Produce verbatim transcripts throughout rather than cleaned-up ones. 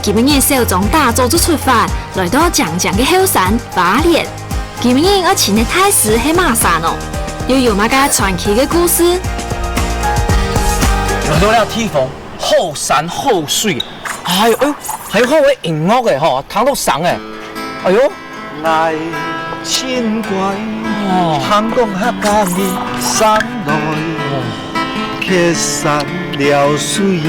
今晡日小鍾打早就出發，來到靚靚个後山花蓮。今晡日愛尋个大師係麼儕哦？又有麼个傳奇个故事？來到這地方，好山好水，哎喲，哎喲，還有好个音樂个吼，聽到聲个，哎喲。 𠊎盡乖，哦。聽講客家人上來，哦。缺山了水，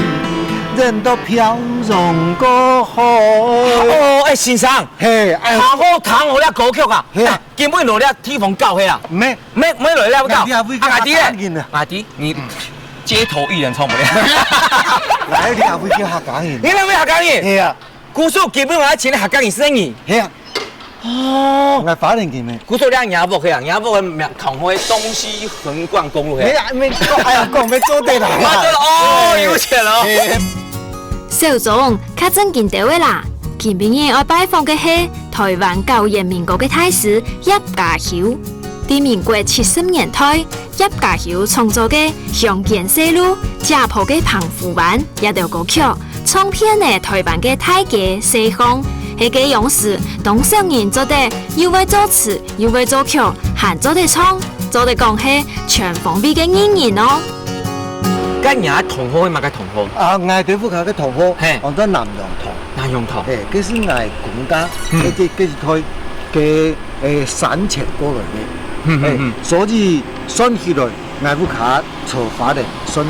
人都飄洋過海。哦，哎，先生，嘿，哎。好好聽哦，這歌曲啊。嘿啊。哎，今晡日來這地方搞嘿啊？毋係。毋係，毋係來這搞。啊，你也會啊，𠊎知咧。客家人啊。𠊎知，你街頭藝人唱不了。來，你也會叫客家人。你也會客家人？嘿啊。故所今晡日𠊎請个客家人係你。嘿啊。 哦。𠊎花蓮人咩？故所這若屋个啊，若屋个名堂會東西橫貫公路个。沒有，沒有，哎呀，講沒做得啦。啊，對了，哦，有錢了哦。嘿。小鍾，較正經兜个啦，今晡日愛拜訪个係臺灣搞原民歌个大師葉嘉修。在民國七十年代， 葉嘉修創作个鄉間細路、姐婆个澎湖灣這兜歌曲，唱遍了臺灣个大街小巷。係該央時，當少人做得又會作詞又會作曲，還做得唱，做得講係全方位个藝人哦。該若个堂號係麼个堂號？啊，𠊎兜屋下个堂號，嘿。安到南洋堂。南洋堂。嘿，該係𠊎公家，嗯。該，該，該一代个 欸，山遷過來个。嗯，嗯，欸，嗯。所以算起來，𠊎屋下在花蓮算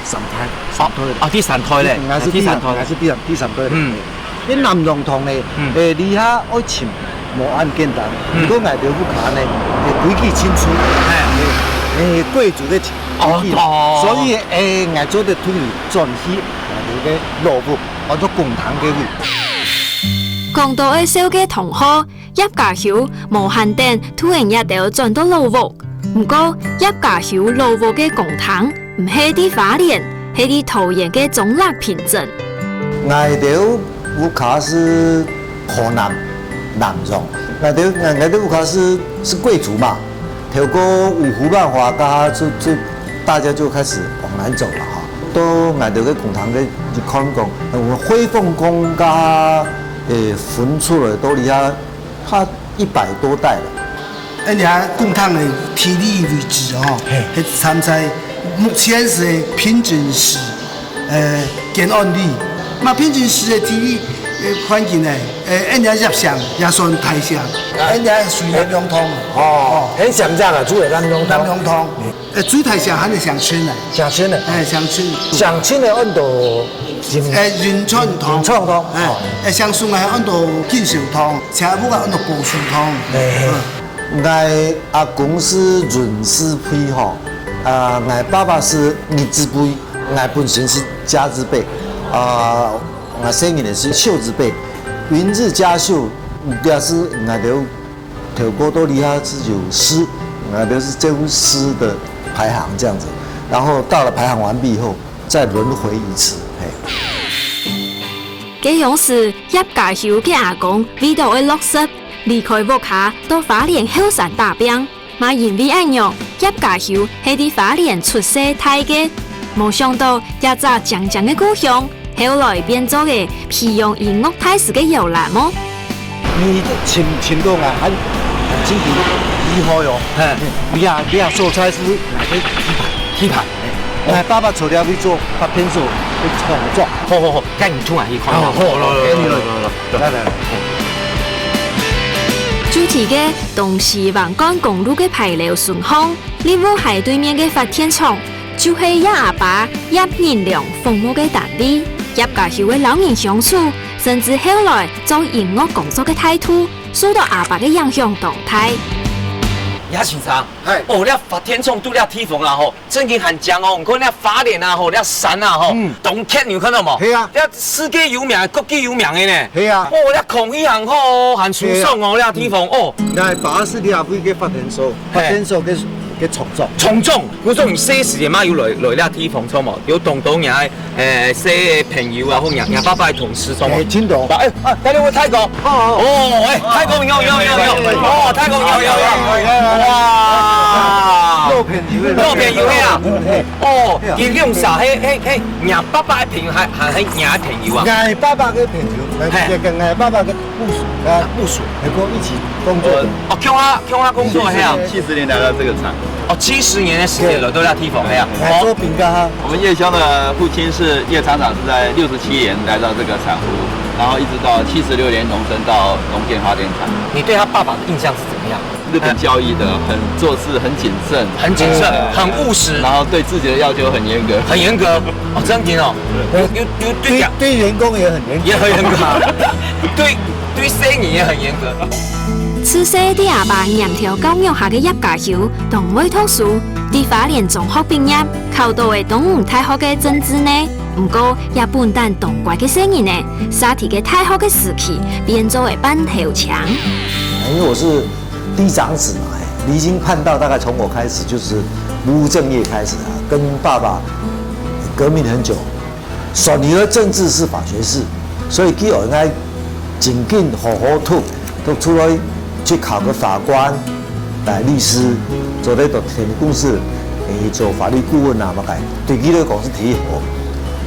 三代，三代了。啊，第三代咧，嗯，𠊎係第三，第三代。𠊎係第三，第三代了。嗯。該南洋堂呢，嗯。欸，這下愛尋無恁簡單，嗯。毋過𠊎兜屋下呢，欸，規矩清楚，嘿。欸，欸，貴族个規矩，哦，哦。所以，欸，𠊎做得同你轉去𠊎兜个老屋，安到公堂該位。講到愛紹介堂號， 葉嘉修無閒等渡人這兜轉到老屋。毋過，葉嘉修老屋个公堂毋係在花蓮，係在桃園个中壢平鎮。𠊎兜屋下係河南南洋，𠊎兜，𠊎，𠊎兜屋下係，係貴族嘛，透過五胡亂華，大家就，就，大家就開始往南走了哈。到𠊎兜个公堂个一看講，𠊎兜輝鳳宮个，欸，分出來到這下 佢一百多代了。恁樣公堂个地理位置哦，嘿。係站在目前係平鎮市，呃，建安里。該平鎮市个地理，呃，環境呢，呃，恁樣入城也算大城，啊。恁樣屬於南洋堂。哦，很像這樣啊，住在南洋堂。南洋堂。嗯。 呃，最大城還係城春啊。城春啊。哎，城春。城春个安到仁，哎，仁川堂。仁川堂，哎，哦。哎，城上个安到錦繡堂，城屋个安到寶書堂。哎，嘿。嗯。𠊎阿公係壬氏輩吼，啊，𠊎爸爸係乙字輩，𠊎本身係甲字輩，啊，𠊎細人仔係丑字輩，壬氏甲秀，也係𠊎兜 透過到這下係有師，啊，就是這種師的排行這樣子，然後到了排行完畢以後，再輪迴一次，嘿。該央時，葉嘉修个阿公為著愛落實，離開屋下到花蓮後山打拚，嘛因為恁樣，葉嘉修係在花蓮出世大个，無想到這隻靚靚个故鄉， 後來變做个培養音樂大師个搖籃哦。你尋，尋到𠊎還，還真厲害哦。嘿。你啊，你啊，所在係𠊎个地盤。地盤。𠊎爸爸在這位做發電所个創作。好，好，好，該你同𠊎去看一下。哦，好，好，好，好，好，好，好。來，來，來。就在該東西橫貫公路个牌樓脣項，立霧溪對面个發電廠， 就係葉阿爸葉仁良服務个單位。葉嘉修个摎人相處，甚至後來做音樂工作个態度，受到阿爸个影響當大。葉先生，嗨。哦，這發電廠在這地方啦吼，正經還靚哦。你看這花蓮啊吼，這山啊吼，嗯。當闊，你有看到無？係啊。這世界有名，國際有名个呢。係啊。哦，這空氣還好哦，還舒爽哦，係啊。這地方哦。𠊎爸係這位个發電所，嘿。發電所个个創作。創作，故所你細時節嘛有來，來這地方創無？有當多人，誒，細个朋友啊，或者，或爸爸个同事創無？誒，真多。啊，誒，啊，大家好，大哥。哦，誒，大哥，你好，你好，你好，你好。哦，大哥，你好，你好，你好。哇。老朋友个。老朋友个啊。嘿。哦，你用啥？嘿，嘿，嘿，你爸爸个朋友還，還，還你个朋友啊？𠊎爸爸个朋友，嘿。跟，跟𠊎爸爸个部屬，啊，部屬。還過一起工作的。哦，共下，共下工作个啊。七十年來到這個廠。哦，七十年个時間來到這地方，嘿啊。來做餅乾哈。我們葉兄的父親是葉廠長，是在六十七年來到這個廠屋，然後一直到七十六年榮升到農建發電廠。你對他爸爸的印象是怎麼樣？日本教育的，很做事很謹慎，很謹慎，呃，很務實，然後對自己的要求很嚴格。很嚴格，哦，真的哦。有，有，有對講，對員工也很嚴格。也很嚴格，對，對細人也很嚴格。自細在阿爸鐮頭教育下个葉家修，當會讀書，在花蓮中學畢業，考到个東吳大學个政治系。毋過，也本旦當乖个細人仔，煞在个大學个時期，變做个半頭青。因為我是嫡長子嘛，哎，離經叛道大概從我開始，就是不務正業開始啊，跟爸爸革命很久。選你的政治是法學士，所以佢應該緊緊好好讀，讀出來去考個法官、來律師，做得到電力公司，誒，做法律顧問啊，麼个，對佢來講是忒好。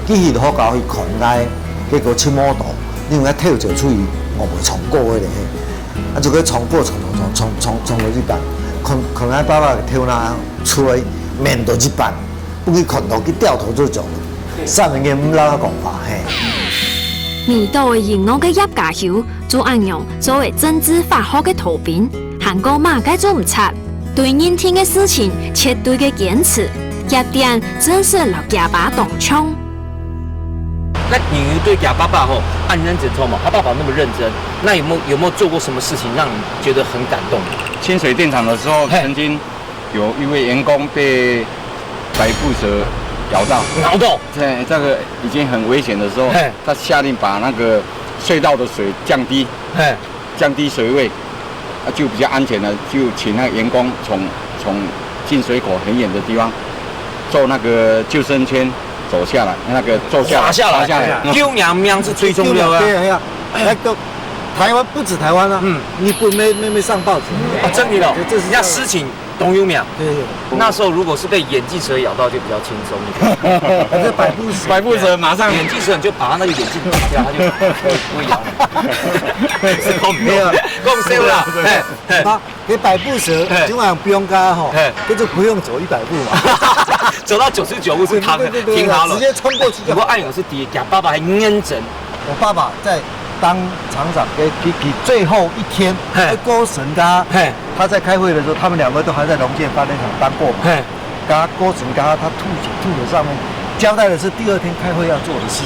佢去學校去看𠊎，結果出毛病，因為𠊎偷走出去，我袂唱歌个咧。 啊，就去唱歌，唱唱唱唱唱唱到一半，看看𠊎爸爸个頭那出來面到一半，分佢看到，佢掉頭就走，煞人个毋摎佢講話，嘿。耳朵个音樂个葉家修，就恁樣做个政治法學个逃兵，還過麼个做毋出，對認定个事情絕對个堅持，這點真實摎厥爸當像。那你對厥爸爸吼，恁認真做嘛？他爸爸那麼認真， 那有沒有，有沒有做過什麼事情讓你覺得很感動？清水電廠的時候，嘿。曾經有一位員工被百步蛇咬到，咬到？對，這個已經很危險的時候，嘿。他下令把那個隧道的水降低，嘿。降低水位，啊，就比較安全了，就請那個員工從，從進水口很遠的地方做那個救生圈走下來，那個坐下來，滑下來，滑下來。救人命是最重要的啊。對啊，對啊。 那個台灣，不止台灣啊，嗯。日本乜，乜，乜上報紙。哦，真的哦。對，這是，人家事情當有名。對，對。那時候如果是被眼鏡蛇咬到，就比較輕鬆一點。這百步蛇。百步蛇馬上，眼鏡蛇你就把他那個眼鏡拿掉，他就不會咬你。是講，沒有。講笑啦，嘿，嘿。啊，該百步蛇，嘿。今晚不用加吼，嘿。就是不用走一百步嘛。走到九十九步是他的，對，對，對，對，停好了。直接衝過去就好。不過恁樣係第一，厥爸爸還認真。 我爸爸在當廠長，佢，佢，佢最後一天，嘿。佢過身个，嘿。他在開會的時候，他們兩個都還在農建發電廠當過嘛。嘿。他過身个，他吐血，吐血上面交代的是第二天開會要做的事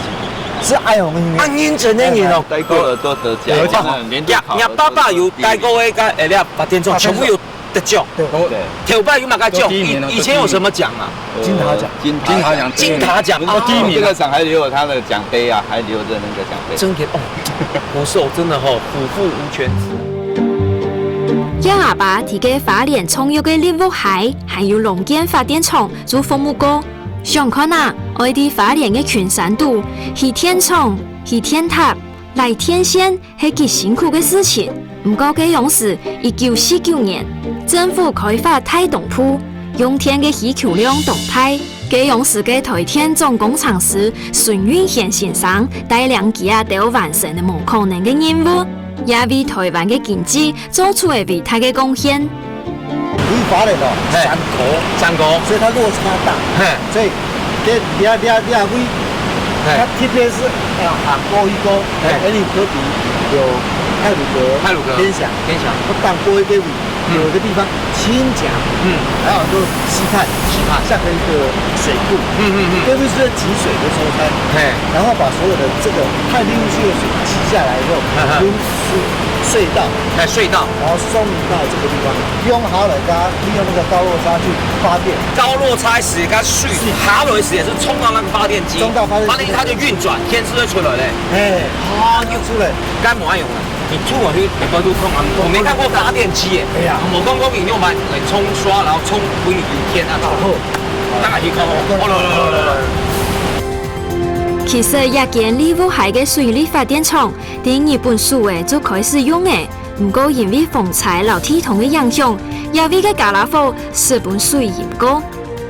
情，是哀鴻的。恁認真个人哦。戴過耳朵得獎，得獎。哇，連續考了，若，若爸爸有戴過个，个，哎，發電廠全部有 得獎。對。對。頭擺有麼个獎？都第一名了，以，以前有什麼獎啊？金塔獎。呃，金塔獎。金塔獎，金塔獎，哦，第一名啊。這個廠還留有他的獎盃啊，還留著那個獎盃。真的哦，國壽真的吼，虎父無犬子。葉阿爸在該花蓮長榮个綠屋下，還有農建發電廠做服務過。想看啊，愛在花蓮个群山肚，起電廠，起電塔，拉電線， 係極辛苦个事情。毋過該央時，一九四九年，政府開發大東部，用電个需求量當大。該央時个台電總工程師孫運賢先生帶領佢兜完成了無可能个任務，也為台灣个經濟做出了偉大个貢獻。 為花蓮哦，嘿。山高，山高。所以它落差大。嘿。所以這，這，這，這位，嘿。它特別是，啊，行過去過，嘿。哎，你特別有太魯閣、太魯閣、天祥。天祥。我當過一個位，嗯。有一個地方，清江，嗯。還有就溪畔，溪畔。像一個水庫，嗯，嗯，嗯。特別是集水的收山，嘿。然後把所有的這個太平湖區的水集下來以後，嗯，嗯。用隧道，哎，隧道。然後送到這個地方。 用下來个，利用那個高落差去發電。高落差時，該水下來時也是衝到那個發電機，衝到發電機。發電機它就運轉，電就會出來咧。哎，啊，就出來。該無愛用了。你煮下去，你包都空啊，我没看过发电机耶。哎呀，我刚刚你用来来冲刷，然后冲分你油天啊，好，大家去看哦。哦，来来来来来。其實這間利霧溪个水力發電廠，在日本時代就開始用了，毋過因為風災摎地動个影響，這位个傢啦伙就分水淹過。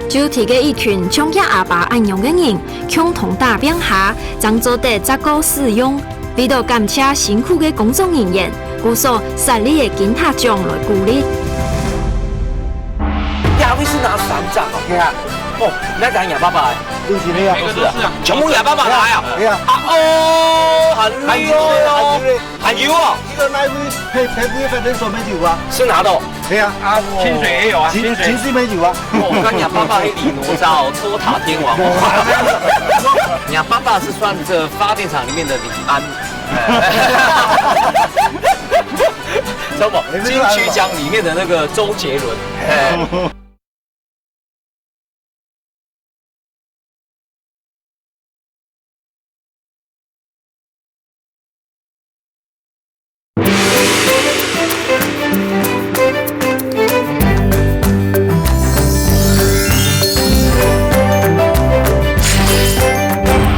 就提个一群像厥阿爸恁樣个人，共同打拚下，正做得再過使用。為著感謝辛苦个工作人員，故所設立个金塔獎來鼓勵。這位係拿三隻哦。係啊，哦，該就係若爸爸个。就是那樣。每个都是啊。全部若爸爸拿啊。係啊，啊哦，很厲害哦，很有哦。這個那位配配不會反正手沒有啊。是拿的哦。係啊，啊，清水也有啊，清清水清水沒有啊。我跟你讲，爸爸是李哪吒哦，托塔天王哦。你看，爸爸是算这发电厂里面的李安，知道吗？金曲奖里面的那个周杰伦。哎。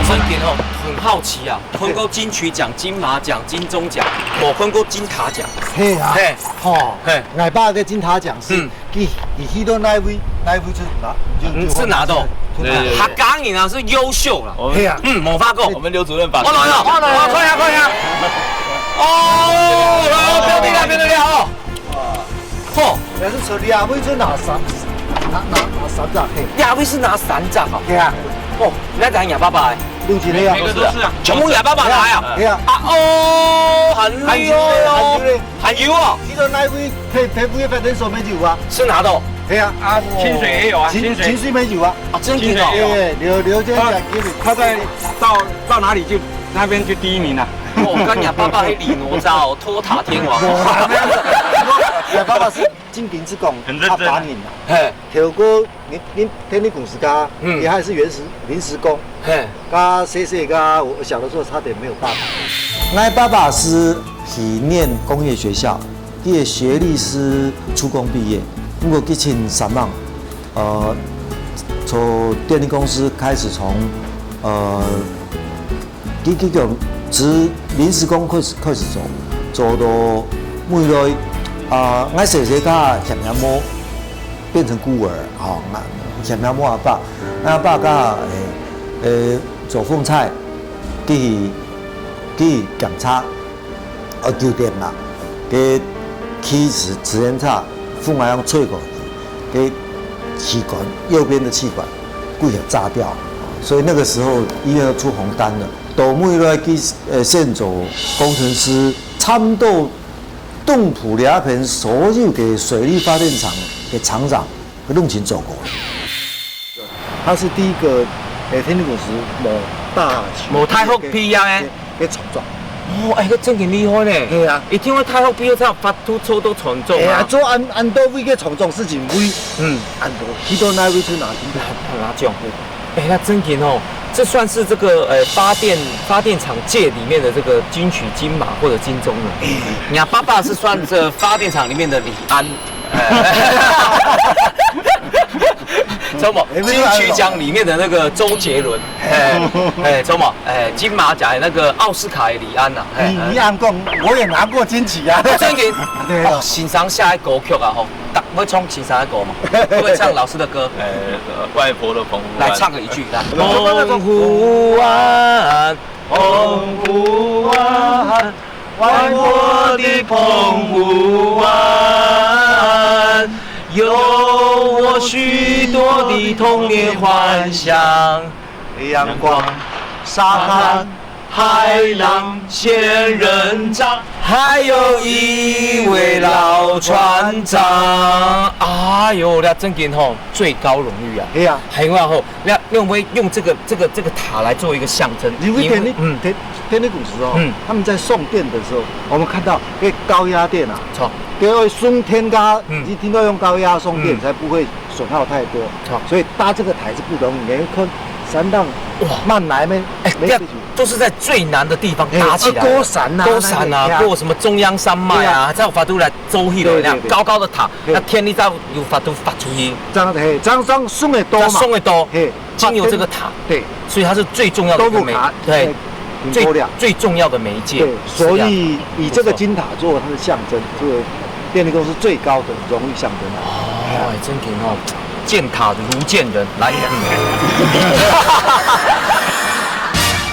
真个哦，很好奇啊，看过金曲奖、金马奖、金钟奖，无看过金塔奖。係啊，嘿，吼，嘿，𠊎爸个金塔獎係嗯，佢佢去到哪位哪位就拿，就嗯，就是拿到。就拿對對對客家人啊是优秀啦。我们係啊，嗯，无法过。我们刘主任把我来了，我来了，看一下，看一下。哦，来，不要低调，不要低调哦。嚯，也是手里啊，我一直拿三拿拿拿三隻嘿，呀，位是拿三张哦。係啊，哦，那咱也爸爸哎，六斤的呀每，个都是啊，全部也爸爸来啊。係啊，啊哦，很厉害哦，很厉害还有哦，去到哪位配配不会反正手没有啊，是拿到係啊，啊，清水也有啊，清水清水没有啊，啊，真的清水也有哦。哎，刘刘这样讲给你，他在到到哪里就那边就第一名了。我跟你讲，爸爸是李哪吒哦，托塔天王。我爸爸是金鼎之功，很认真他把你啊，嘿，透过你你电力公司家，嗯你还是临时临时工，嘿，他谢谢他，我小的时候差点没有爸爸。我爸爸是去念工业学校，佢个学历是初工毕业，不过佢真煞猛，呃，从电力公司开始从，呃，佢佢个职临时工开始开始做，做到尾来，啊，我谢谢他嫌阿嬷变成孤儿，吼，嫌阿嬷阿爸，阿爸个，诶，诶，做风菜，佢去佢去检查。 呃，九点啦，个气直直线差，风啊用吹过去，个气管右边的气管，故意炸掉，所以那个时候医院要出红单了。倒霉落去，呃，现做工程师，差不多东部两片所有的水力发电厂的厂长， 个弄清楚过。他是第一个，诶，天地公司某大型某大学毕业的个厂长。哦，哎，个真个厉害呢。对啊，一定会大学毕业才有法度做到厂长哎呀，啊。做安安到位个厂长事情，位嗯，安到去到哪位去拿金牌？拿拿奖。哎，那真个哦，这算是这个呃发电发电厂界里面的这个金曲金马或者金钟了。你看，爸爸是算这发电厂里面的李安。什么？金曲奖里面的那个周杰伦，哎哎，什么？哎，金马奖那个奥斯卡的李安呐，哎你你按讲，我也拿过金曲啊。真个对啊哦，欣赏下一歌曲啊吼，大会唱欣赏的歌吗？会不会唱老师的歌？呃，外婆的澎湖湾来唱个一句来。澎湖湾，澎湖湾，外婆的澎湖湾，有我许多的童年幻想。阳光、沙滩、海浪、仙人掌，还有一位老船长。哎哟，那真个吼，最高荣誉啊！哎呀，还有啊吼，那那我们用这个这个这个塔来做一个象征，因为电力嗯，电电力公司哦嗯，他们在送电的时候，我们看到那高压电啊，错，因为送电它嗯一定要用高压送电嗯才不会损耗太多好，所以搭这个台是不容易的，因为看山上哇，慢来咩？哎，没事情。都是在最难的地方搭起来的。哎，高山啊，高山啊，那个，过什么中央山脉啊，对啊。才有法度来做起来那样对对对。高高的塔，对。那天你才有法度发出去。这样嘿，这样这样送的多嘛。这样送的多，嘿，经由这个塔，对，所以它是最重要的一个媒，都不卡对嘿，最很多了最重要的媒介。对，是这样所以以这个金塔做它的象征，这个电力公司最高的荣誉象征啊。哦，真挺哦，建塔如建人，来。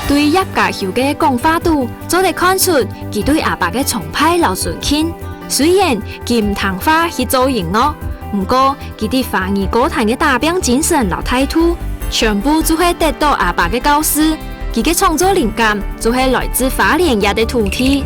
对葉家雄个讲法肚，做得看出佢对阿爸个崇拜摎尊敬。虽然佢毋聽話去做音樂，毋過佢對華語歌壇个打拚精神摎態度，全部就係得到阿爸个教示。佢个創作靈感就係來自花蓮這个土地。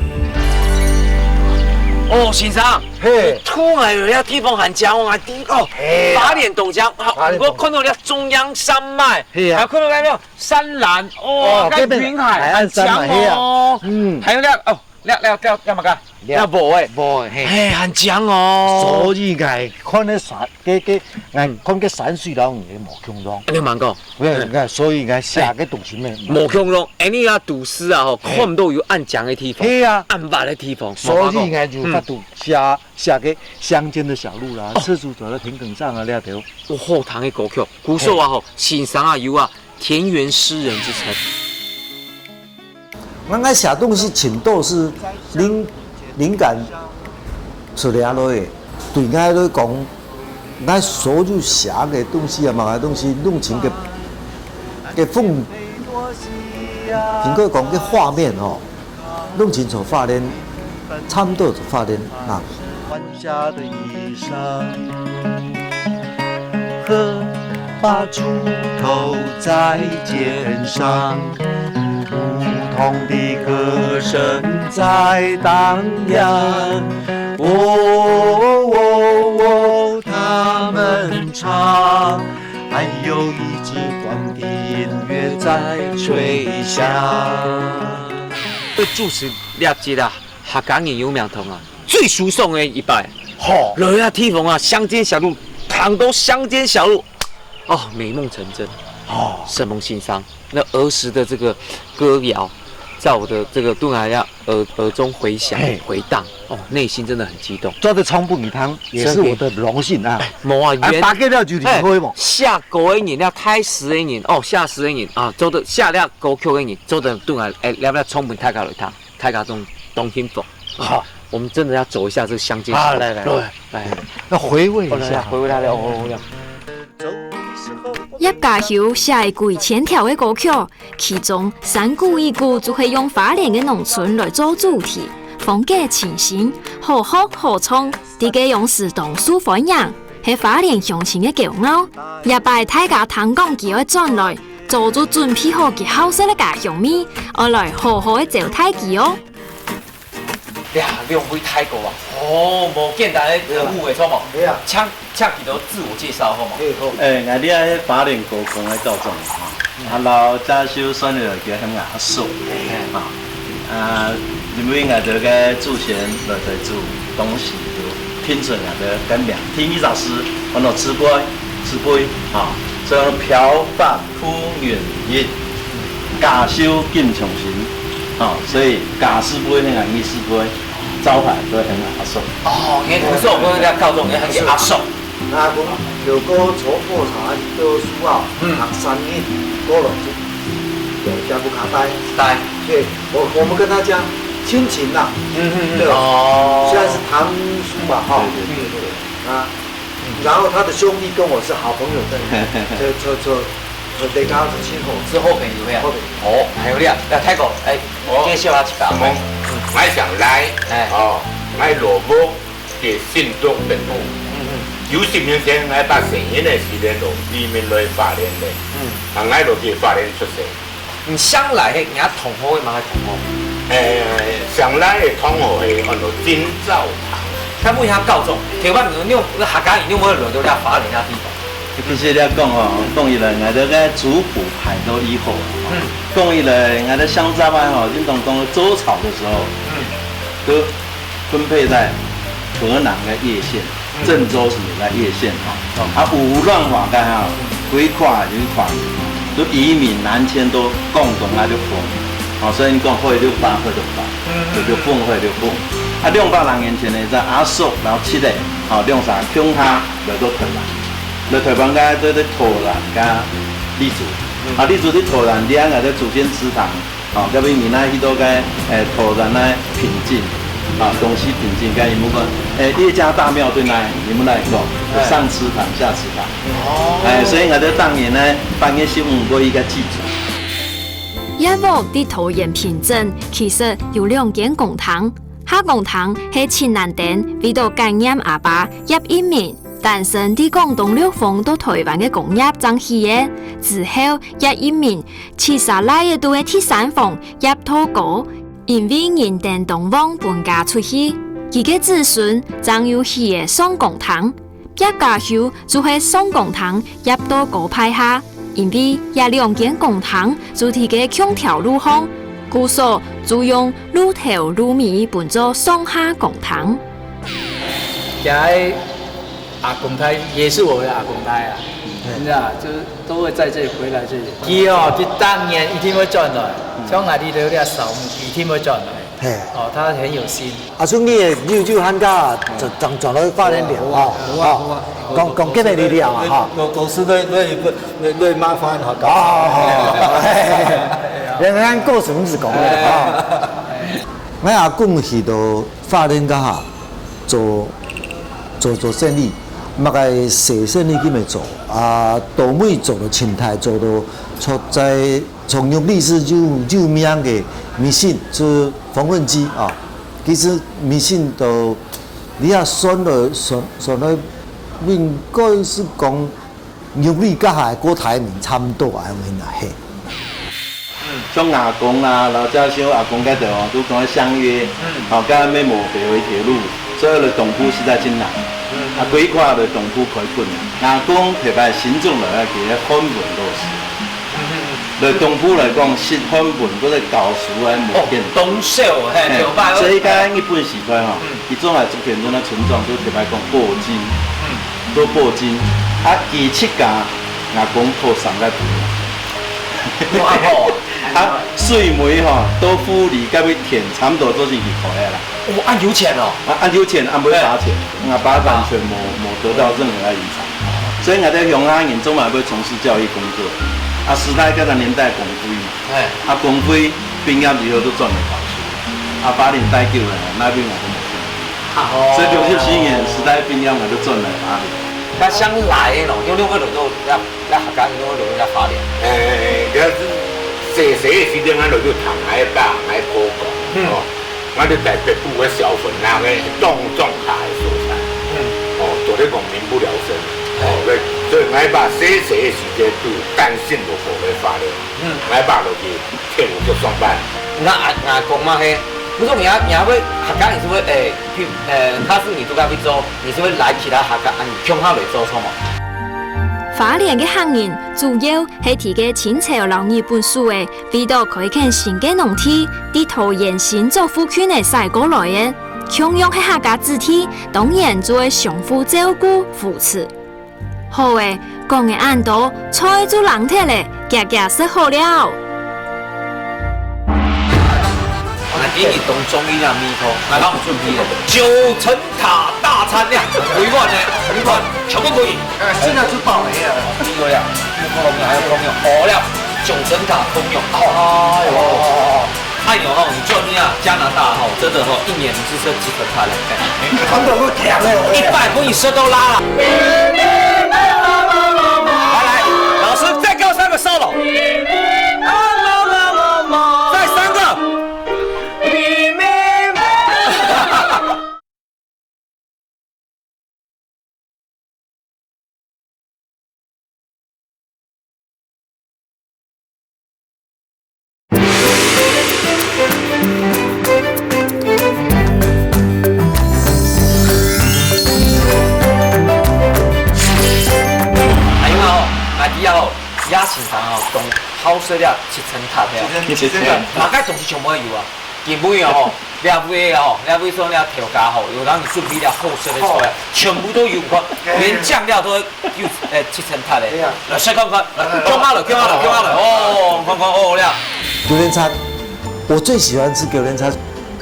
哦，先生，嘿，突然有遐地方還講啊，哦，嘿啊花蓮東江，好，花蓮東江我看到了中央山脈，嘿啊還有看到了沒有？山巒，哦，哦跟這邊雲海，海岸山脈很強哦。嘿啊嗯還有了，哦，了了了，幹嘛幹？了了無誒，無嘿。哎，很強哦。所以𠊎看个山，个个，𠊎看个山水摎你無共樣。你慢講，我講，所以𠊎寫个東西咩？無共樣，哎，你啊，讀詩啊，吼，嘿看毋到有恁強个地方，嘿啊恁闊个地方，所以𠊎就發嗯度寫寫个鄉間的小路啦，赤足走到田埂上啊，那條。有好聽个歌曲，古早啊吼，先生啊有啊，田園詩人之稱。𠊎𠊎寫東西盡多是靈靈感出來落去，對𠊎來講，𠊎所有寫个東西啊，麼个東西，攏盡个个風，應該講个畫面哦，攏盡像花蓮，差不多像花蓮啊。 換下的衣裳，和把鋤頭在肩上，牧童的歌声在荡漾。哦哦哦，他们唱，还有一支管的音乐在吹响。對主持了解啦，客家人有名堂啊，最舒爽个一擺。好，來啊，地方啊，鄉間小路，行到鄉間小路，哦，美夢成真。哦，沈蒙先生，那兒時的這個歌謠，在我的這個肚內啊耳耳中迴響嘿迴盪，哦，內心真的很激動。做得唱分你聽，也是我的榮幸啊。無啊，啊，原打給了就離開嘛。寫歌个人，了大師个人，哦，寫詩个人啊，做得寫了歌曲个人，做得轉來，哎，了了唱分大家來聽，大家都當幸福。好，我們真的要走一下這個鄉間好，小路。來來來，哎，要回味一好來來，下。回味他的哦。葉家雄寫个幾千條个歌曲，其中山歌一歌就係用花蓮个農村來做主題，風格清新，好學好唱，在該央時當受歡迎，係花蓮鄉親个驕傲。這擺大家聽講佢愛轉來，早就準備好佢好食个家鄉味，愛來好好个招待佢哦。 呀，兩位大哥啊，哦，無簡單个任務誒，著無？對啊。請請佢兜自我介紹好無？嘿，好。誒，𠊎這係花蓮高工个校長吼，啊，摎家雄算落來叫喊𠊎阿叔，吼，啊，因為𠊎兜个祖先來台祖，當時就聘準𠊎兜个名，第一隻字安到字輩，字輩，吼，所以講漂白 夫人一，家秀金重新，吼，所以家字輩係𠊎二字輩，招牌都係喊阿叔。哦，你古早我咧教中，你喊佢阿叔。啊，講如果坐火車去讀書啊，嗯讀三日，過了就就家不卡呆。來，对，我我们跟他讲亲情啦，嗯嗯对，哦虽然是唐书嘛，哈，嗯对啊，然后他的兄弟跟我是好朋友的，这这这这得跟他是亲后是好朋友呀。好朋友。哦，還有咧，那大哥，哎，哦介紹下自家。嗯，𠊎姓賴，哎哦，𠊎老屋在新竹北部。嗯九十年前，𠊎八十年个時節，就移民來花蓮个。嗯，啊，𠊎就在花蓮出世。你姓賴係人家同學个嘛，還同學？誒，姓賴个同學係安到金兆堂。該問一下校長，台灣人用客家人用無來到這花蓮這地方？其實來講吼，講起來，𠊎兜个族譜排到以後，嗯講起來，𠊎兜鄉下啊吼，應當講周朝的時候，嗯，都分配在河南个葉縣、鄭州什麼个葉縣吼，啊，五胡亂華个吼，歸塊歸塊。就移民南遷到廣東啊，陸豐，哦，所以你講海陸豐、海陸豐，就陸豐、海陸豐。啊，兩百零年前呢，就阿叔摎七仔，哦，兩儕共下來到臺灣。來臺灣个，在在桃園佮李子，啊，李子在桃園，這下个祖先祠堂，哦，這位明仔去到个，誒，桃園个平鎮，啊，東勢平鎮，該你問講，誒，葉家大廟在哪？你問來講，有上祠堂、下祠堂。 哎，所以𠊎兜逐年呢，八月十五會一個祭祖。葉屋在桃園平鎮其實有兩間公廳，下公廳係七男丁為著感念阿爸葉一鳴單身在廣東陸豐到臺灣个功業正起个。之後，葉一鳴七儕倈仔肚个第三房葉道高，因為人丁當旺分家出去，佢个子孫正又起了上公廳。 葉家後就係上公廳葉道高派下，因為這兩間公廳就在該共條路項，故所就用路頭路尾分做上下公廳。這个阿公廳也是我的阿公廳啊，真的啊，就是都會在這裡回來這裡。佢哦，佢當然一定會轉來，像𠊎這兜這掃墓，佢一定會轉來。 嘿。哦，他很有心。啊，所以你也有，有參加，轉，轉，轉來花蓮了，吼，好啊，好啊，吼。好啊，講，講今日你了啊，哈。老，老師，你，你，你，你麻煩哈，好，好，好，好。人家故事毋係講个，哈。𠊎阿公去到花蓮該下，做，做，做生理，麼个細生理佢乜做，啊，到尾做到清代，做到，做在 從玉里係有，有名个迷信，係縫紉機啊。其實迷信到，你也算來，算，算來，應該係講玉里該下个郭台銘差毋多啊，應該係。像阿公啊，老家像阿公該兜哦，都講相約，哦，該乜無別个一條路，所以來東部實在真難。啊，規劃來東部開墾啊，阿公特別新竹來啊，佢个漢文老師。 來東部來講，識漢文，或者教書个無簡單。哦，東小，嘿，嘿，對吧？所以講日本時代吼，嗯。佢總係竹田村个村長就特別講保金，嗯。做保金。啊，佢自家，阿公討三個姘。有阿婆啊？啊，水尾吼，到富里該位田，差毋多都係佢開个啦。哦，恁有錢哦。啊，恁有錢，恁會花錢。嘿。阿爸完全無，無得到任何个遺產。 所以𠊎兜鄉下人總嘛會從事教育工作。啊，時代該個年代公費嘛，嘿。啊，公費畢業以後就轉來教書。啊，花蓮待久了，哪位𠊎都無去。哦。所以六十四年時代畢業，𠊎就轉來花蓮。該像你來个咯，因為你會落到，該，該客家人會落到花蓮。誒，該係細細个時陣，𠊎落去聽𠊎爸、𠊎哥講，嗯。哦。 𠊎兜在北部个小份啊，該當莊下个所在，嗯。哦，都咧講民不聊生。哦，該，所以𠊎爸細細个時節都單身無過个花蓮，嗯。𠊎爸落去鐵路局上班。該阿，阿公嘛係，毋過你也，你也會客家人係會，誒，去，誒，假使你都該去做，你係會拉其他客家人共下來做，著無？花蓮个客人主要 係在該清朝摎日本時節，為著開墾新个農地，在桃園新竹附近个徙過來个。共樣係客家子弟，當然就愛相互照顧、扶持。好了，講了恁多，菜就冷忒了，遽遽食好了。𠊎今日當中意這味道，𠊎講準備了九層 塔大餐了，幾碗呢？幾碗？全部可以。哎，現在就飽了呀。哎喲呀，有朋友，還有朋友，好了，九層塔朋友，好。哎喲，哎喲吼，你知道你啊，加拿大吼，真的吼，一年只吃幾層塔的，哎。他們都強哎。一擺分你十多拉了。來來，老師再教三個solo。再三個。 哎喲，阿弟啊，邀請上哦，當好食了，七層塔嘿。七層，七層塔。嘛，該東西全部都有啊。今晡日吼，這位吼，這位說這頭家吼，有幫你準備了好食个菜，全部都有看，連醬料都有，呃，七層塔的。來食看看，來，叫下來，叫下來，叫下來，哦，看看哦，了。榴槤茶，我最喜歡吃榴槤茶，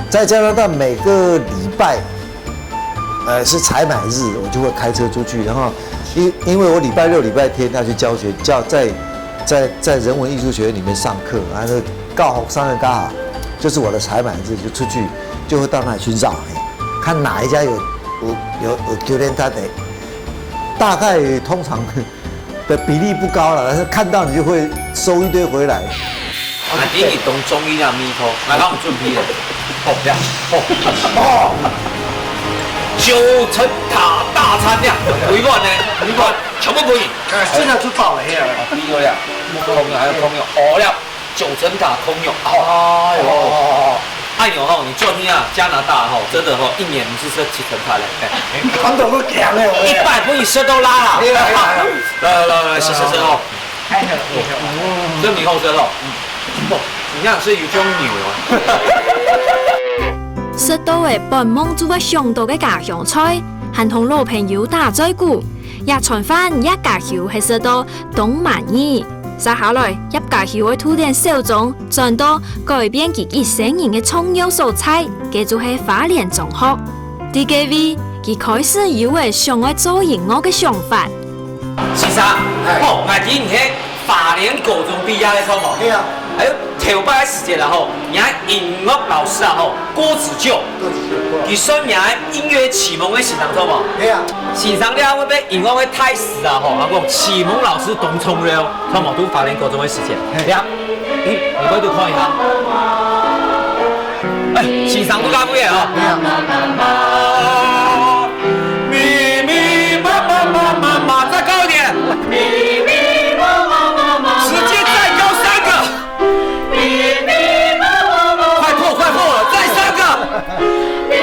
在加拿大每個禮拜，呃，是採買日，我就會開車出去，然後因因為我禮拜六、禮拜天要去教學，教在在在人文藝術學院裡面上課，啊，那教學生的剛好就是我的採買日，就出去就會到那裡去繞，嘿，看哪一家有有有有榴槤塔的，大概通常的比例不高了，但是看到你就會收一堆回來。啊，你當中意這味道，來，我準備了。好，這樣，好，哦，九層塔大餐這樣，幾碗呢？幾碗，全部分你。哎，這個就飽了，嘿啊。啊，你有了，空了還有空了，哦了，九層塔空了，哦，哎呦，哎呦吼，你做你啊，加拿大吼，真的吼，一年毋係食七層塔嘞，哎，他們都不講了，一擺分你食到爛啦。哎呀，哎呀，哎呀。來來來，食食食哦。 真係好食哦。哦，營養師有種牛啊。食到个本望就會想到个家鄉菜，還同老朋友打嘴鼓，這餐飯葉家修係食到當滿意。接下來，葉家修會渡等小鍾，轉到改變佢一生人个重要所在，該就係花蓮中學。在該位，佢開始有了想愛做音樂个想法。 先生，哎。哦，𠊎知你係花蓮高中畢業个，著無？係啊。哎喲，頭擺个時節啦吼，你个音樂老師啊吼，郭子究，郭子究，郭老師。佢算你个音樂啟蒙个先生，著無？係啊。先生了，𠊎个音樂个大師啊吼，𠊎講啟蒙老師當重要，著無？在花蓮高中个時節，嘿。對啊。 你，你過去看一下。哎，先生都到位了哦。對啊。咪咪媽媽媽媽媽，再高一點。咪咪媽媽媽媽媽，直接再高三個。咪咪媽媽媽媽，快破，快破了，再三個。 來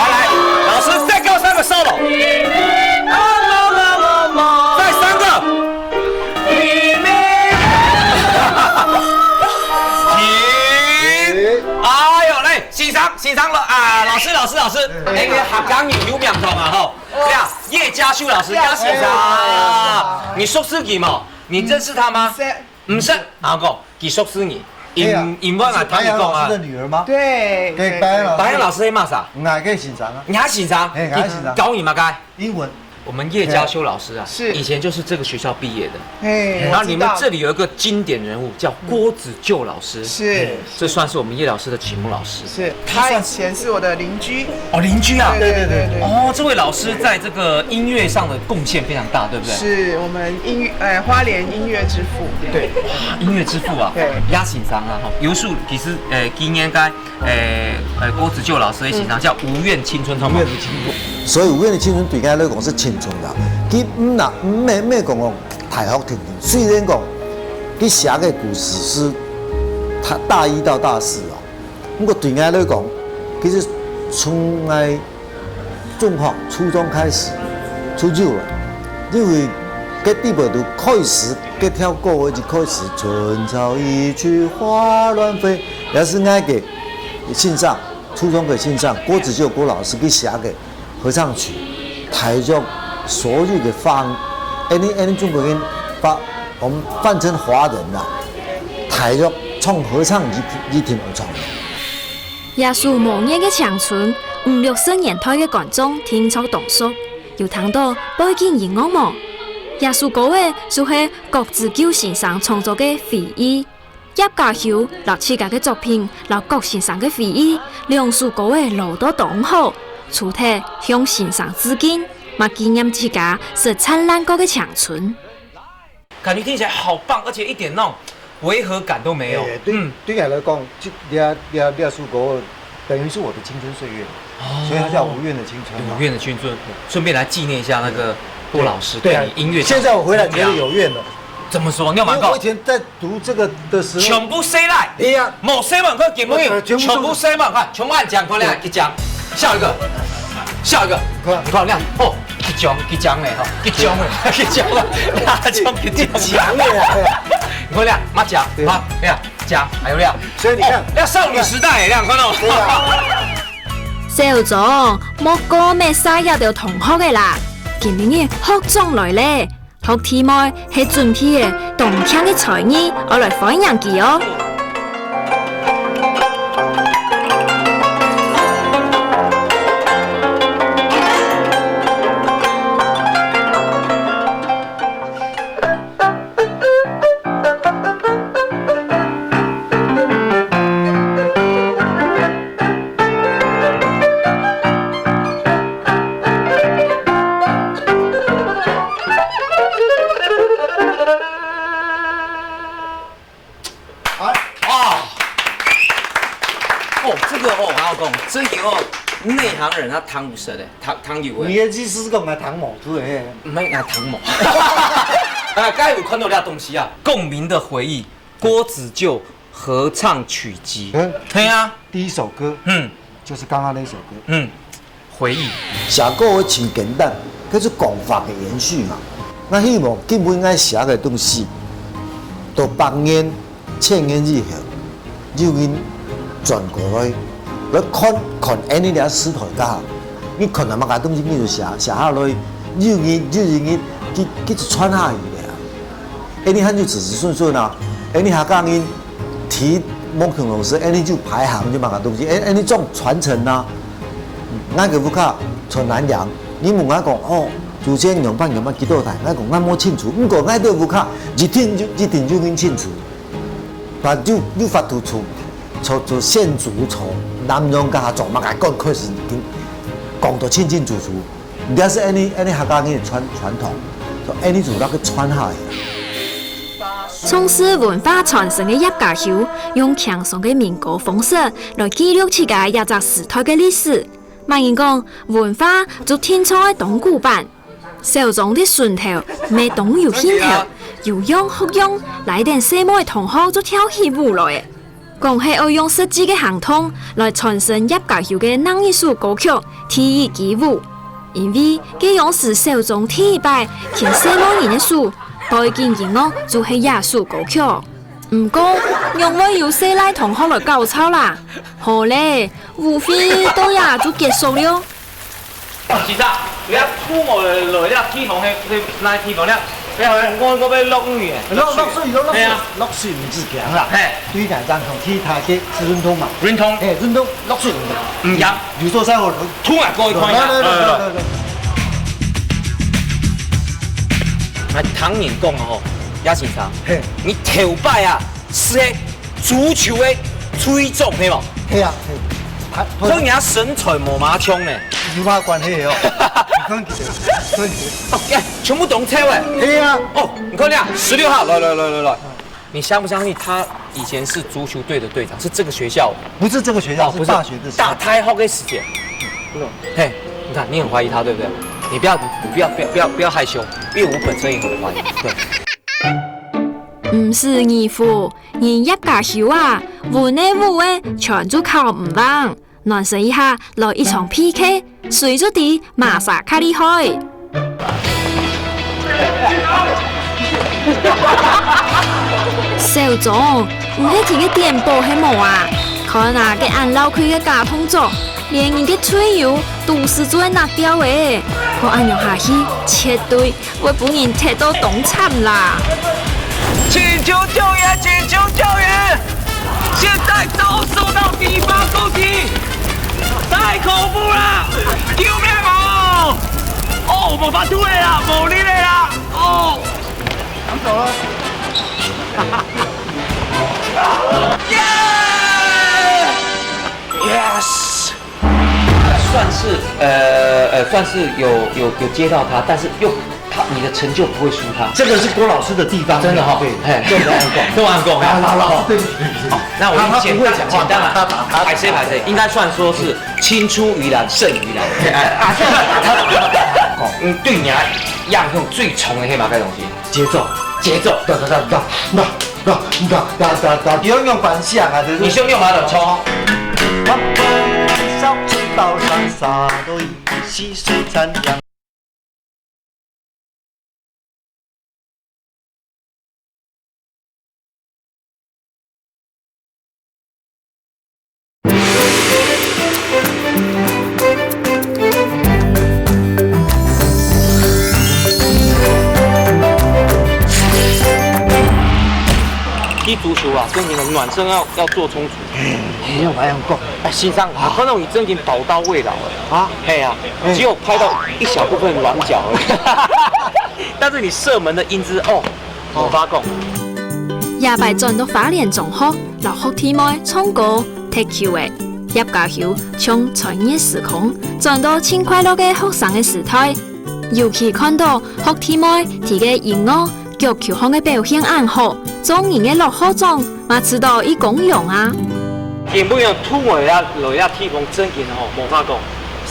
來，老師再高三個solo。再三個。停。哎喲，來，先生，先生了啊，老師，老師，老師，哎，你个客家人有名堂啊吼。對啊，葉家修老師，葉先生啊，你熟識佢無？你認識他嗎？毋識。 毋識，阿哥，佢熟識你，因，哎呀，因為啊，是白楊老師的女兒嗎？對，對，對。白楊老師。白楊老師係麼儕？𠊎个先生啊。你个先生？嘿，𠊎个先生。教你麼个？英文。我們葉家修老師啊，是。以前就是這個學校畢業的。嘿，然後你們這裡有一個經典人物叫郭子究老師。是。這算是我們葉老師的啟蒙老師。是，他以前是我的鄰居。哦，鄰居啊。對，對，對，對。哦，這位老師在這個音樂上的貢獻非常大，對不對？是，我們音樂，呃，花蓮音樂之父。對。哇，音樂之父啊。對。葉先生啊，吼，有首其實，呃，紀念該，呃，呃，郭子究老師个先生，嗯。叫《無怨青春》，著無？《無怨的青春》。所以《無怨的青春》對𠊎來講是青春个。佢毋那，毋，毋免講哦，大學定定。雖然講，佢寫个故事是他大一到大四哦， 毋過對𠊎來講，其實從𠊎中學、初中開始，就有了，因為該地方就開始，該條歌就開始，春草一去花亂飛，也是𠊎个先生，初中个先生，郭子究郭老師佢寫个 合唱曲，大約所有个華，恁呢，恁呢中國人翻，我們翻成華人啦，大約唱合唱一，一定會唱个。這首《無怨个青春》，五六十年代个觀眾定著當熟，有聽著背景音樂無？這首歌仔就係郭子究先生創作个《回憶》。 葉家修摎自家个作品摎郭先生个回憶，兩首歌仔摎到當好，除忒向先生致敬，嘛紀念自家食燦爛過个青春。感覺聽起來好棒，而且一點那種違和感都沒有。哎，對，嗯。對我來講，這，這，這，這首歌等於是我的青春歲月，哦。所以它叫《無怨的青春》嘛。《無怨的青春》，順便來紀念一下那個郭老師對你音樂上的，對啊，現在我回來覺得有怨了。怎麼說？你有沒有？因為我以前在 讀這個的時候，全部洗來。對呀。無洗碗筷，根本呃，全部是全部洗碗筷，全部恁講，快點，一講，笑一個，笑一個。你看，你看，你看，哦，激將，激将的吼，激将的，激将啊，激将，激将。激将的啊。你看了，马甲，对。马，哎呀，甲，还有了。所以你看，哦，那少女时代，你看到？对啊。小張，莫過乜晒這兜同學个啦，今晡日學長來咧，學弟妹係準備个當慶个才藝，愛來歡迎佢哦。 啊！哦，這个哦，我跟你講，這个哦，內行人他聽毋識的，聽，聽有的。你的意思是講𠊎聽無，是不是？毋係，𠊎聽無。啊，剛才有看到這東西啊，共鳴的回憶，郭子舊合唱曲集。嗯。對啊。第一首歌，嗯。就是剛剛那首歌。嗯。 回憶。寫歌會真簡單，該係講法个延續嘛。𠊎希望今晡𠊎寫个東西，到百年、千年以後，有人轉過來，來看，看𠊎俚這時代个，你看到麼个東西你就寫，寫下來，有人，有人，佢，佢就傳下去个啊。𠊎俚還有子子孫孫啊，𠊎俚客家人 提孟肯老師，𠊎俚就排行就麼个東西，𠊎，𠊎俚種傳承啊。𠊎个屋下在南洋，你問𠊎講，哦，祖先仰般仰般幾多代，𠊎講𠊎無清楚，毋過𠊎兜屋下一定有，一定有人清楚。啊，有，有法度從，從，從先祖從南洋該下做麼个，講開始已經講到清清楚楚。 這係𠊎俚，𠊎俚客家人个傳，傳統，所以𠊎俚就愛去傳下去。從事文化傳承个葉家修，用輕鬆个民歌方式來記錄自家這隻時代个歷史。麼人講，文化就定著愛當古板。小張在脣頭，乜當有興頭，有樣學樣，拉等細妹同學就跳起舞來。 講係愛用實際个行動來傳承葉家修个另一首歌曲《第一支舞》，因為該央時小張第一擺牽細妹人个手，背景音樂就係這首歌曲。毋過，仰會有細賴同學來搞吵啦？好咧，舞會到這就結束了。 先生，你啊，拖我來這地方，係，係哪地方呢？你好，我，我欲落雨誒。落，落水，落，落水。係啊。落水毋使驚啦。嘿。對台上看，其他个係運動嘛。運動。嘿，運動，落水毋驚。毋驚。有做生活。拖啊，過去看一下。來，來，來，來，來，來。啊，聽人講吼，葉先生，嘿。你頭擺啊， 係足球个隊長，係無？係啊，係。他，他跟人家身材無馬像呢。有麼關係哦？你看佢，看佢。哦，哎，全部當瘦誒。係啊。哦，你看這，十六號，來，來，來，來，來。你相不相信他以前是足球隊的隊長？是這個學校？不是這個學校，哦，不是，是大學的時候。大，大學的時間。不是。嘿，你看，你很懷疑他，對不對？你不要，你不要，不要，不要，不要害羞，因為我本身也很懷疑。對。 毋使疑狐，人葉家修啊，文个武个全就考毋䟘。暖身一下，來一場P K，誰就知麼儕較厲害。小張，你係聽个點播係無啊？看啊，該恁鬧氣个假動作，連你个隊友都係做得拿掉誒。看恁樣下去，絕對 會分人踢到當慘啦！請求救援！請求救援！現在遭受到敵方攻擊，太恐怖了！救命哦！哦，無法度了啦，無力了啦！哦，搶走了。耶！Yes！ 算是，呃，呃，算是有，有，有接到他，但是又，他，你的成就不會輸他。這個是郭老師的地方。真的哈，對，嘿。這個很廣。都很廣。啊，老，老師，對不起，對不起。好，那我用簡單，他，他不會講話，簡單的，他打，他打。歹勢，歹勢，應該算說是青出於藍勝於藍。哎，啊，這個，他，嗯，對你來講，用最重的係麼个東西？ 節奏，節奏。噠噠噠噠噠噠噠噠噠噠，你用用反響啊，就是你先用好了，衝。哇，正經个暖身要，要做充足。哎，要恁樣講。哎，先生，我看到你正經寶刀未老哎。啊？嘿啊，哎。只有拍到一小部分軟腳而已。但是你射門的英姿，哦，無法講。這擺轉到花蓮中學，摎學弟妹唱歌、踢球仔，葉家修從專業時空轉到盡快樂个學生个時代。 尤其看到學弟妹在該音樂、腳球項个表現恁好，做人个落後種嘛值得一光榮啊！因為啊，突圍啊，來啊，地方正經吼，無法講，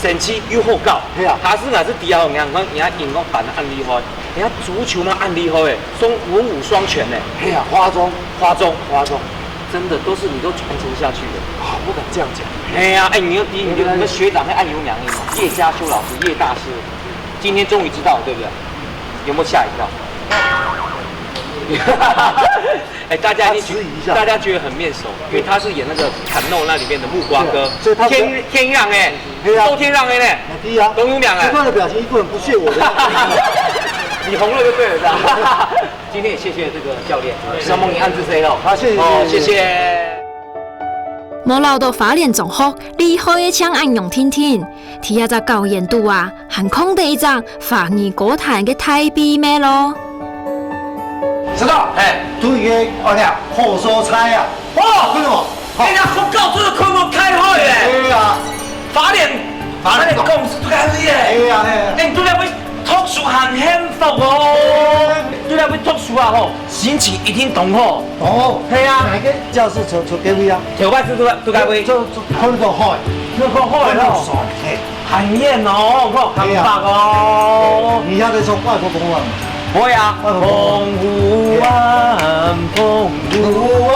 神氣又好搞。係啊。假使𠊎係底下，你看，你看音樂辦得恁厲害，你看足球嘛恁厲害誒，雙文武雙全呢。係啊，花中，花中，花中，真的都是你都傳承下去的。啊，不敢這樣講。哎呀，哎，你又第一，你就，你們學長還恁有名的嘛，葉家修老師，葉大師。 今天終於知道了，對不對？有沒有嚇一跳？哎，大家一定，他遲疑一下。大家覺得很面熟，因為他是演那個《坦諾》那裡面的木瓜哥，對，所以他，天，天讓哎，對啊。周天讓哎呢，啊，對啊。董永良哎。他看的表情一副很不屑我的樣子。你紅了就對了，是吧？今天也謝謝這個教練，承蒙你恁仔細哦。好，謝謝，哦，謝謝，謝謝。謝謝。無料到花蓮中學厲害个像恁樣定定，在這隻校園肚啊， 還囥得一隻華語歌壇个大秘密咯。知道？哎，對个，哦，你看，好所在啊。哦，看到無？哎呀，學校真的看到太好了。對啊。花蓮，花蓮公司都該位哎。對啊，對啊。哎，你都在位讀書很幸福哦。對。都在位讀書啊吼，心情一定當好。哦。係啊。哪一個教室？就，就該位啊。頭擺係都，都該位。就，就看到海。看到海咯。看到船，嘿。 很遠哦，吼，很遠哦。你曉得唱外婆澎湖話嗎？會啊。外婆澎湖話。澎湖灣，澎湖灣，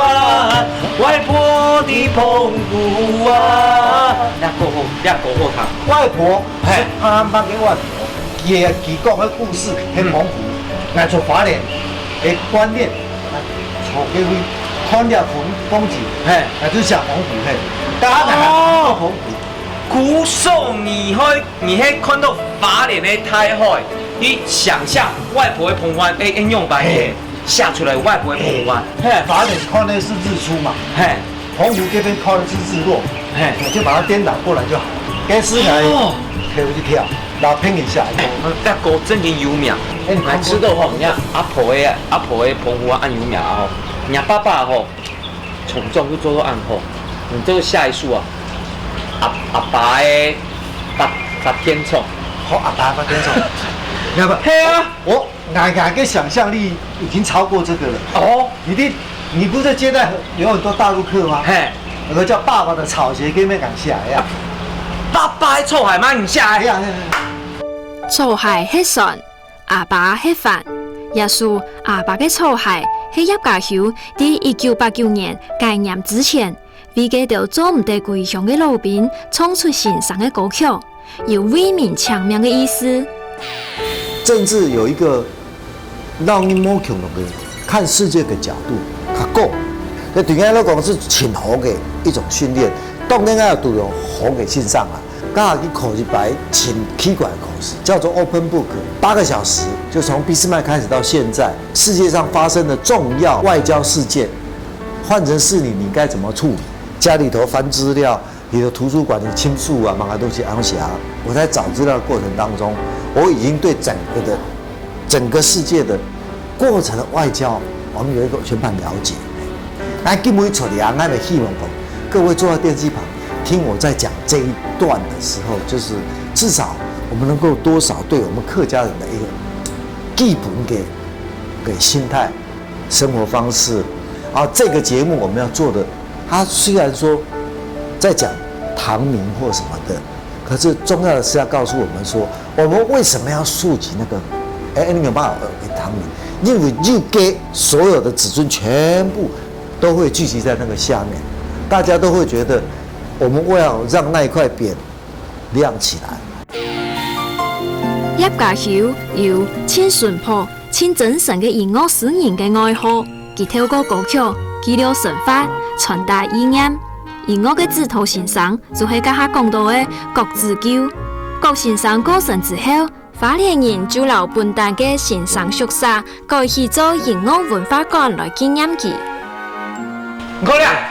外婆的澎湖灣。那過後，那過後他。外婆，嘿。係阿媽个外婆，佢，佢講个故事，很澎湖，來自花蓮个觀念，坐飛機看了澎，風景，嘿。來自下澎湖，嘿。大家來看澎湖。哦。 故所你會，你會看到花蓮个大海，你想像外婆个澎湖灣，哎，哎，用白，嘿。寫出來外婆个澎湖灣，嘿。花蓮看的是日出嘛，嘿。澎湖這邊看的是日落，嘿。你就把它顛倒過來就好了。該是來，哦。可以去跳，然後拼一下。哦，該歌正經有名。哎，你看過？來，知道吼，你看阿婆个，阿婆个澎湖灣恁有名啊吼，你看爸爸吼， 從小就做到恁好，你這個下一首啊，阿，阿爸个發，發電廠。好，阿爸發電廠。要不，係啊。我，𠊎，𠊎个想像力已經超過這個了。哦。你的，你不是接待有很多大陸客嗎？嘿。有個叫爸爸的草鞋，給你們講下呀。爸爸个草鞋嘛，你下。哎呀，哎呀，哎呀。草鞋係船， 阿爸係帆。這首《阿爸个草鞋》係葉家修在一九八九年戒嚴之前，為該兜做毋得歸鄉个老兵唱出心聲个歌曲，有為民請命个意思。政治有一個讓人無窮的看世界的角度，較廣。該對𠊎來講係盡好个一種訓練，當然愛有讀有好个先生啊。 剛好去考一擺盡奇怪的考試，叫做 Open Book，八個小時，就從俾斯麥開始到現在，世界上發生的重要外交事件，換成是你，你該怎麼處理？家裡頭翻資料，你的圖書館的清書啊，滿個東西按呢寫啊。我在找資料的過程當中，我已經對整個的，整個世界的過程的外交，我們有一個全盤了解。那今晡日出來啊，𠊎也希望講，各位坐在電視機旁， 聽我在講這一段的時候，就是至少我們能夠多少對我們客家人的一個基本的，的心態、生活方式。啊，這個節目我們要做的，它雖然說在講唐明或什麼的，可是重要的是要告訴我們說，我們為什麼要樹立那個，哎，你有辦法，呃，唐明，因為你給所有的子孫全部都會聚集在那個下面，大家都會覺得 我們為了讓那一塊匾亮起來。葉家修有盡淳樸、盡真誠个音樂詩人个外號，佢透過歌曲記錄生活，傳達意念。音樂个指導先生就係頭下講到个郭子糾。郭先生過身之後，花蓮人就摎本旦个先生宿舍改起做音樂文化館來紀念佢。你看，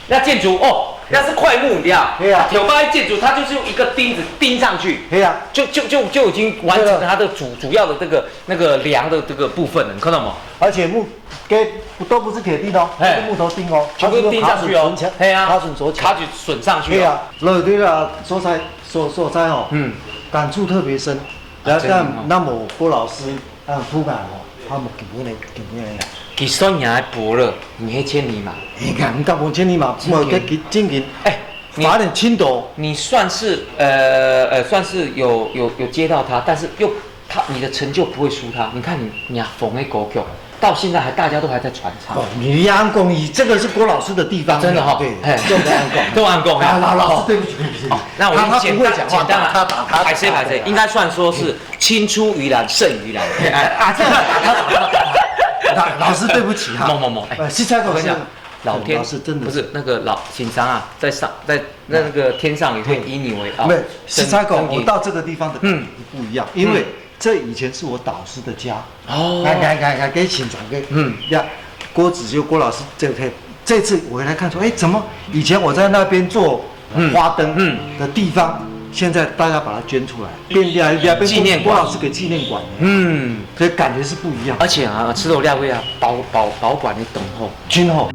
那建筑哦，那是檜木，你知道？对啊。挑高的建筑，它就是用一个钉子钉上去，对啊。就就就就已经完成了它的主主要的这个那个梁的这个部分了，你看到吗？而且木，给，都不是铁钉哦，嘿，是木头钉哦，全部钉上去哦，它是用卡榫榫起来，嘿啊，卡榫锁起来。卡榫榫上去哦。对啊，落去个所在所所在哦，嗯，感触特别深。然后像那么郭老师，嗯，铺满哦，他们根本的根本的。其实你还薄了，你还千里马。你看，你敢讲千里马，没有给给进行，哎，你法典青斗。你算是呃呃算是有有有接到他，但是又他你的成就不会输他。你看你你啊，缝那狗狗，到现在还大家都还在传唱。哦，你这样讲，你这个是郭老师的地方，真的哈，对，嘿，真的这样讲。都这样讲啊。啊，老老师，对不起，对不起，哦，那我他他不会讲话，简单啊，打他打他，拍谁拍谁，应该算说是青出于蓝胜于蓝。哎，啊，这样打他打他打他，老老师对不起哈。某某某，哎，呃，是这样，我跟你讲，老天老师真的不是那个老先生啊，在上在那那个天上也会以你为傲。没有，是这样讲，我到这个地方的感觉是不一样，因为这以前是我导师的家。哦，看看看看，给请转给，嗯呀，郭子修郭老师这个，这次我回来看说，哎，怎么以前我在那边做花灯的地方，现在大家把它捐出来，变变变变纪念馆，郭老师个纪念馆，嗯，所以感觉是不一样。而且啊，赤佬料理啊，保保保管的等候，今后。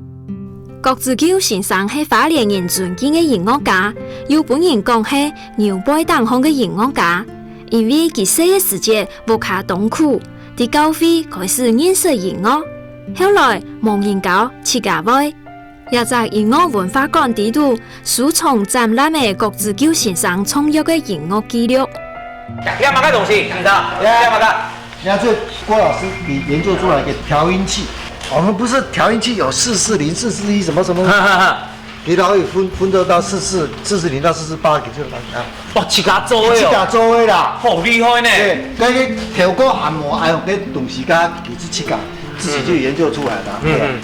郭子修先生係花蓮人尊敬个音樂家，又分人講係牛背頂項个音樂家。因為佢細个時節屋下當苦，在教會開始認識音樂，後來無人教，自家會。這隻音樂文化館裡肚，收藏展覽个郭子修先生創作个音樂記錄。這麼个東西，你知道？這麼个？ 人家这郭老师你研究出来一个调音器，我们不是调音器有四四零、四四一什么什么，哈哈哈。你老有分分得到四四四四零到四四八，给这个大家。哇，自家做的哦。自家做的啦。好厉害呢。对，跟你调过按摩，还有跟东西，刚刚也是自家自己就研究出来的。嗯嗯。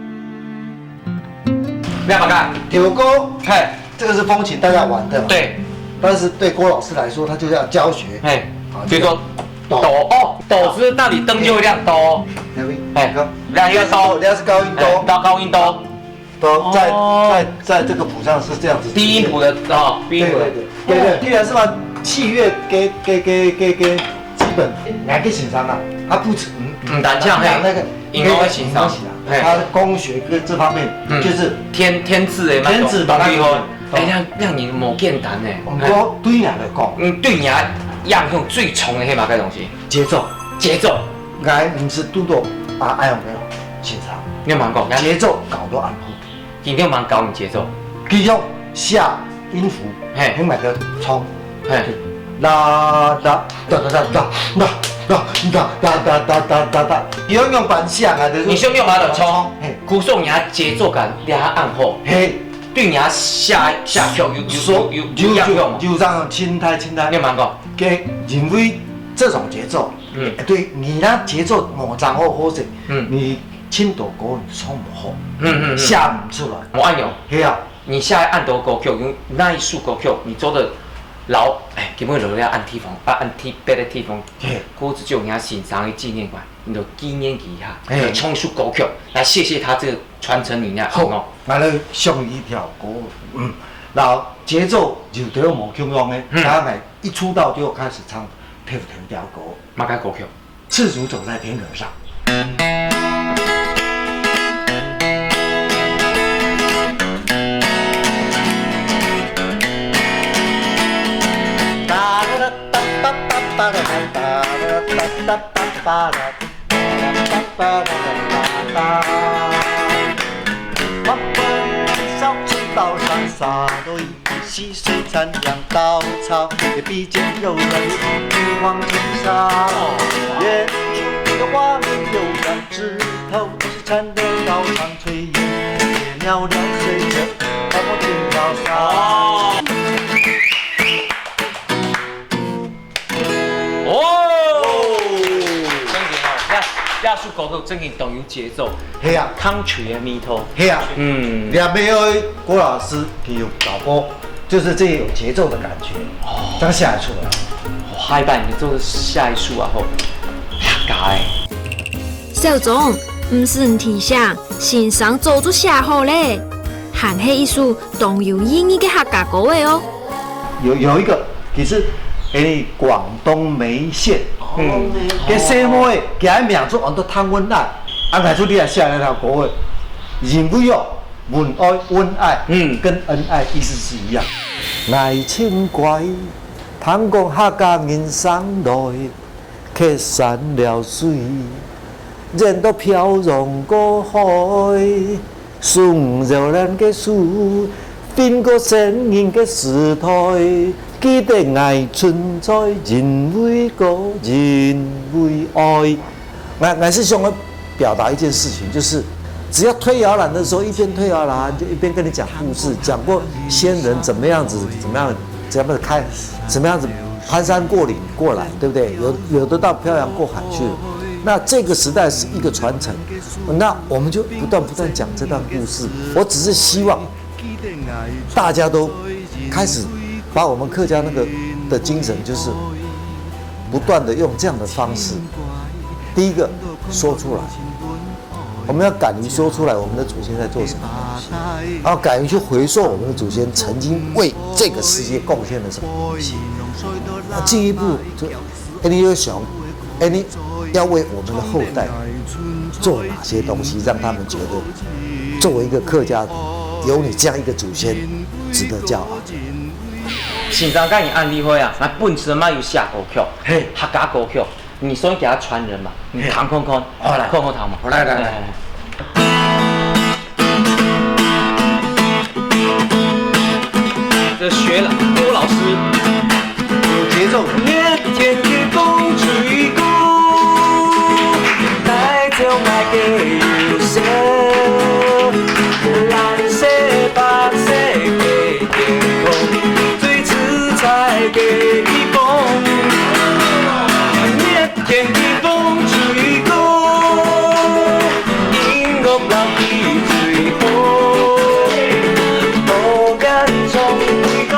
不要看，调过，嘿，这个是风琴，大家玩的嘛。对。但是对郭老师来说，他就是要教学，嘿，啊，比如说 哆哦，哆是那里灯就会亮哆。哎，亮一个哆，人家是高音哆，高高音哆，哆在在在这个谱上是这样子，低音谱的哦，低音谱的，对对对对对，既然是嘛，器乐给给给给给基本来给欣赏啊，他不止嗯嗯，单唱嘿，那个音乐欣赏，他工学跟这方面就是天天赐的那种，天赐把他厉害，哎，让让你无简单呢，我们都对人来讲，嗯，对人影响最重的是哪个东西？ 节奏，节奏，𠊎毋識堵到啊，恁樣个欣賞。你有問過？節奏搞到恁好。佢有問教你節奏？佢用寫音符，嘿，用麼个唱，嘿，啦啦啦啦啦啦啦啦啦啦啦啦啦啦，佢用用板寫啊，就是你先用板來唱，嘿，故所你个節奏感你還恁好，嘿，對你个寫寫曲有有有有有有有上清太清太。你有問過？ 个，因為這種節奏，嗯，對，你那節奏無掌握好勢，嗯，你唱到歌你唱毋好，嗯嗯嗯，寫毋出來。無恁樣。係啊，你寫恁多歌曲，有哪一首歌曲你做得老，哎，根本就要按地方，啊，按地別个地方，嘿，歌詞就人家欣賞的紀念館，你就紀念一下，嘿，唱一首歌曲來謝謝他這個傳承你那，好，哦，來想一條歌，嗯，然後節奏有條無共樣的，嗯，當然 一出道就開始唱跳跳調歌，麼个歌曲？赤足走在天鵝上。哦，正經哦，這這首歌曲正經當有節奏，係啊，country的味道。係啊，嗯，兩邊有郭老師佢有搞過，就是這有節奏的感覺，哦，這樣寫出來。哇，下一擺你做下一首啊，吼，客家的。小鍾，毋使你提醒，先生早就寫好咧，還係一首當有意義个客家歌仔哦。有有一个，其實，誒，廣東梅縣，嗯，个細妹，佢个名字安到湯恩愛，啊，𠊎就你也寫了條歌仔，因為哦，文愛恩愛，嗯，跟恩愛意思是一樣。愛情怪，聽講客家人生來， 缺山了水，人都飄洋過海，送走咱个手，分過先人个時代，記得愛存在，因為歌，因為愛。𠊎，𠊎是想要表達一件事情，就是只要推搖籃的時候，一邊推摇籃就一邊跟你講故事，讲过先人怎么样子，怎么样，怎么样子开，怎么样子攀山过岭过来，对不对？有有的到漂洋过海去了。那这个时代是一个传承，那我们就不断不断讲这段故事。我只是希望大家都开始把我们客家那个的精神，就是不断的用这样的方式，第一个说出来，我们要敢于说出来我们的祖先在做什么东西，然后敢于去回溯我们的祖先曾经为这个世界贡献了什么东西。那进一步就，哎，你就想，哎，你要为我们的后代做哪些东西，让他们觉得作为一个客家，有你这样一个祖先，值得骄傲。先生甲你恁厉害啊，啊本身嘛有写歌曲，嘿客家歌曲，你算给他传人嘛，你弹看看，好来看看弹嘛。好来来来哎这学了，郭老师。有节奏。热天个风吹过，带走我个忧愁。蓝色白色个天空，最自在个风。热天个风吹过，音乐老弟最好。好感动，回到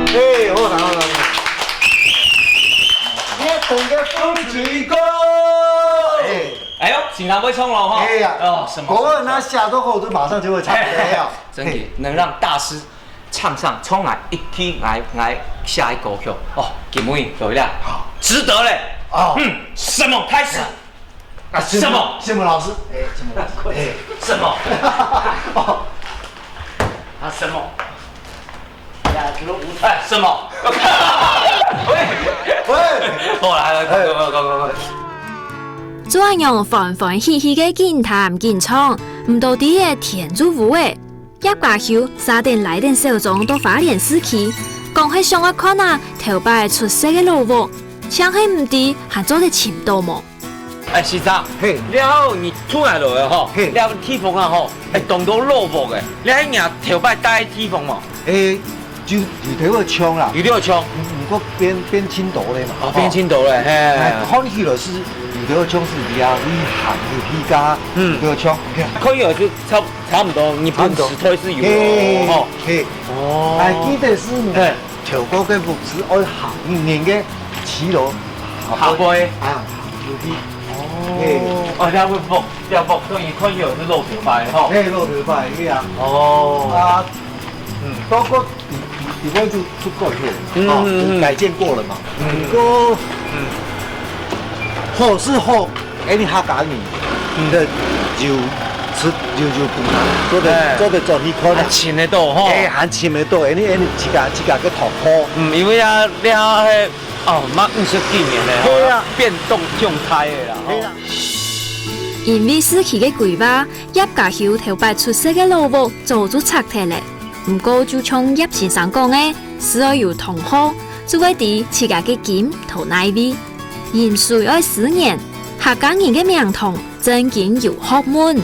哎，好啦好啦。你同个风吹过。哎，哎呦，先生会唱了哈。哎呀，哦，什么？国二拿下之后就马上就会唱。哎呀，真的能让大师唱上，从来一听来来下一歌曲哦，给木影有一辆，值得嘞。哦嗯，什么开始？啊，什么谢木老师，哎，谢木老师，哎，什么？哦，啊，什么？哎，什么？喂，喂，好来来，快快快快快！做恁樣歡歡喜喜个緊彈緊唱，毋到底个天就烏个。葉家修續等拉等小張到花蓮市區，講係想愛看啊頭擺出世个老屋，淨係毋知還做得尋到無？哎，先生，嘿了後你出來了吼，嘿了地方啊吼，哎，當多老屋个，你還認頭擺戴地方無？哎，就有头个腔啦，有六槍，不过变变青头了嘛，哦，變青頭了，哎，嘿。看起来是有头个腔是比较厉害，有皮家，嗯有头个腔，可以有就差差不多，你不是推是有哦，吼。嘿，哦哎，记得是嘿头高个屋子爱行人个七楼，下背啊，楼梯，哦，哦，這樣會服，這樣服，所以看起來是露頭擺吼。哎，露头擺个啊，哦，啊，嗯，包括底底底部就出过去了，嗯哦，嗯嗯改建过了嘛。嗯不过，嗯，好是好，哎，你客家人的有出有有工，做得哎做得做你看還尋得到吼。哎，還尋得到，哎，你哎你自家自家个頭殼。嗯，因為啊，了係哦，嘛五十幾年了，對啊變動傷大个啦。對啊因為市區个規劃，葉家修頭擺出世个老屋早就拆忒了。毋過就像葉先生講个，只要有同好，就會知自家个根在哪位。飲水愛思源，客家人个名堂正經有學問。